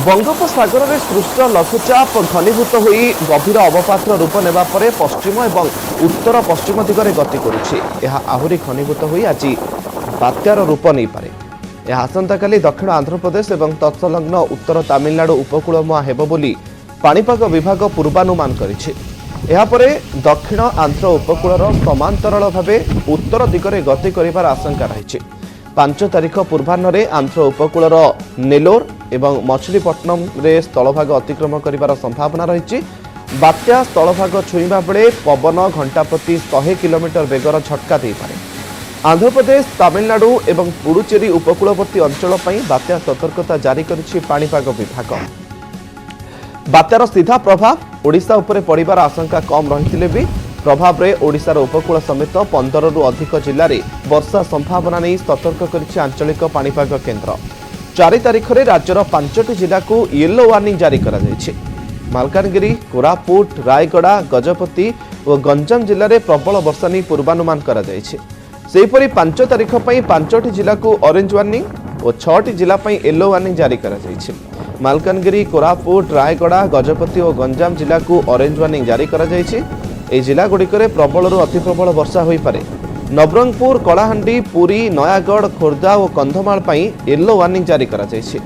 ବଙ୍ଗୋପସାଗରରେ ସୃଷ୍ଟ ଲଘୁଚାପ ଘନୀଭୂତ ହୋଇ ଗଭୀର ଅବପାତର ରୂପ ନେବା ପରେ ପଶ୍ଚିମ ଏବଂ ଉତ୍ତର ପଶ୍ଚିମ ଦିଗରେ ଗତି କରୁଛି। ଏହା ଆହୁରି ଘନୀଭୂତ ହୋଇ ଆଜି ବାତ୍ୟାର ରୂପ ନେଇପାରେ। ଏହା ଆସନ୍ତାକାଲି ଦକ୍ଷିଣ ଆନ୍ଧ୍ରପ୍ରଦେଶ ଏବଂ ତତ୍ସଂଲଗ୍ନ ଉତ୍ତର ତାମିଲନାଡୁ ଉପକୂଳମୁହାଁ ହେବ ବୋଲି ପାଣିପାଗ ବିଭାଗ ପୂର୍ବାନୁମାନ କରିଛି। ଏହାପରେ ଦକ୍ଷିଣ ଆନ୍ଧ୍ର ଉପକୂଳର ସମାନ୍ତରାଳ ଭାବେ ଉତ୍ତର ଦିଗରେ ଗତି କରିବାର ଆଶଙ୍କା ରହିଛି। 5 ତାରିଖ ପୂର୍ବାହ୍ନରେ ଆନ୍ଧ୍ର ଉପକୂଳର ନେଲୋର ଏବଂ ମଛଲିପଟ୍ଟନମରେ ସ୍ଥଳଭାଗ ଅତିକ୍ରମ କରିବାର ସମ୍ଭାବନା ରହିଛି। ବାତ୍ୟା ସ୍ଥଳଭାଗ ଛୁଇଁବା ବେଳେ ପବନ ଘଣ୍ଟା ପ୍ରତି 100 କିଲୋମିଟର ବେଗର ଝଟକା ଦେଇପାରେ। ଆନ୍ଧ୍ରପ୍ରଦେଶ, ତାମିଲନାଡୁ ଏବଂ ପୁଡୁଚେରୀ ଉପକୂଳବର୍ତ୍ତୀ ଅଞ୍ଚଳ ପାଇଁ ବାତ୍ୟା ସତର୍କତା ଜାରି କରିଛି ପାଣିପାଗ ବିଭାଗ। ବାତ୍ୟାର ସିଧା ପ୍ରଭାବ ଓଡ଼ିଶା ଉପରେ ପଡ଼ିବାର ଆଶଙ୍କା କମ୍ ରହିଥିଲେ ବି ପ୍ରଭାବରେ ଓଡ଼ିଶାର ଉପକୂଳ ସମେତ 15ରୁ ଅଧିକ ଜିଲ୍ଲାରେ ବର୍ଷା ସମ୍ଭାବନା ନେଇ ସତର୍କ କରିଛି ଆଞ୍ଚଳିକ ପାଣିପାଗ କେନ୍ଦ୍ର। 4 ତାରିଖରେ ରାଜ୍ୟର 5ଟି ଜିଲ୍ଲାକୁ ୟେଲୋ ୱାର୍ଣ୍ଣିଂ ଜାରି କରାଯାଇଛି। ମାଲକାନଗିରି, କୋରାପୁଟ, ରାୟଗଡ଼ା, ଗଜପତି ଓ ଗଞ୍ଜାମ ଜିଲ୍ଲାରେ ପ୍ରବଳ ବର୍ଷା ନେଇ ପୂର୍ବାନୁମାନ କରାଯାଇଛି। ସେହିପରି 5 ତାରିଖ ପାଇଁ 5ଟି ଜିଲ୍ଲାକୁ ଅରେଞ୍ଜ ୱାର୍ଣ୍ଣିଂ ଓ 6ଟି ଜିଲ୍ଲା ପାଇଁ ୟେଲୋ ୱାର୍ଣ୍ଣିଂ ଜାରି କରାଯାଇଛି। ମାଲକାନଗିରି, କୋରାପୁଟ, ରାୟଗଡ଼ା, ଗଜପତି ଓ ଗଞ୍ଜାମ ଜିଲ୍ଲାକୁ ଅରେଞ୍ଜ ୱାର୍ଣ୍ଣିଂ ଜାରି କରାଯାଇଛି। ଏହି ଜିଲ୍ଲାଗୁଡ଼ିକରେ ପ୍ରବଳରୁ ଅତିପ୍ରବଳ ବର୍ଷା ହୋଇପାରେ। ନବରଙ୍ଗପୁର, କଳାହାଣ୍ଡି, ପୁରୀ, ନୟାଗଡ଼, ଖୋର୍ଦ୍ଧା ଓ କନ୍ଧମାଳ ପାଇଁ ୟେଲୋ ୱାର୍ଣ୍ଣିଂ ଜାରି କରାଯାଇଛି।